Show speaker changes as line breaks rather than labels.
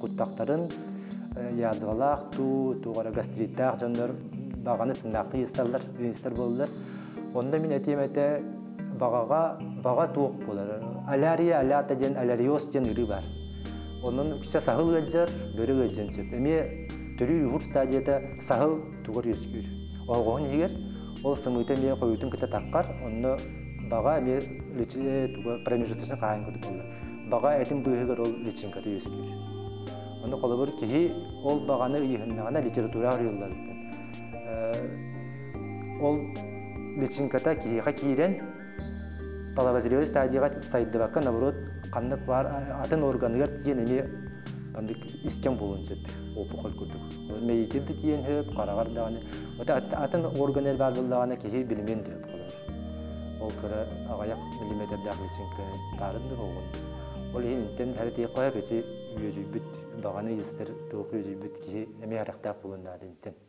Куттахтарын язвалаах туу, туох эрэ гастриттаах дьоннор баҕаны тыыннаахтыы ыйысталлар, ыйыстар буоллар. Онно мин этиэм этэ баҕаҕа баҕа туох буолар. Алярия алята диэн аляриоз диэн ыарыы баар. Онон үксэ саһыл ыалдьар, бөрө ыалдьан сөп. Эмиэ төрүүр уһур стадията саһыл тугар үөскүүр. Оһоҕоһун иһигэр ол сымыыта эмиэ хойуутун кытта таххар, онно баҕа эмиэ туга промежуточный хаһаайын курдук буолла. Баҕа этин быыһыгар ол личинката үөскүүр. Ону холобур киһи ол баҕаны ыйыһыннаҕына литература арыйылларыттан ол личинката киһиэхэ киирэн половозрелый стадияҕа сайдыбакка наоборот ханнык баар атын органыгар тиийэн эмиэ маннык искэн буолуон сөп опухоль курдук мэйиитин да тиийэн сөп хараҕар даҕаны атын орган баар буоллаҕына киһи билимиэн да холобур ол кыра аҕыйах миллиметрдээх личинка баарын да буолуон ол иһин интэн хэрэтиэххэ сөп эти үөдүйбүт баҕаны истэр туох үөдүйбүт киһи эмиэ харахтаах буолуон наада интэн.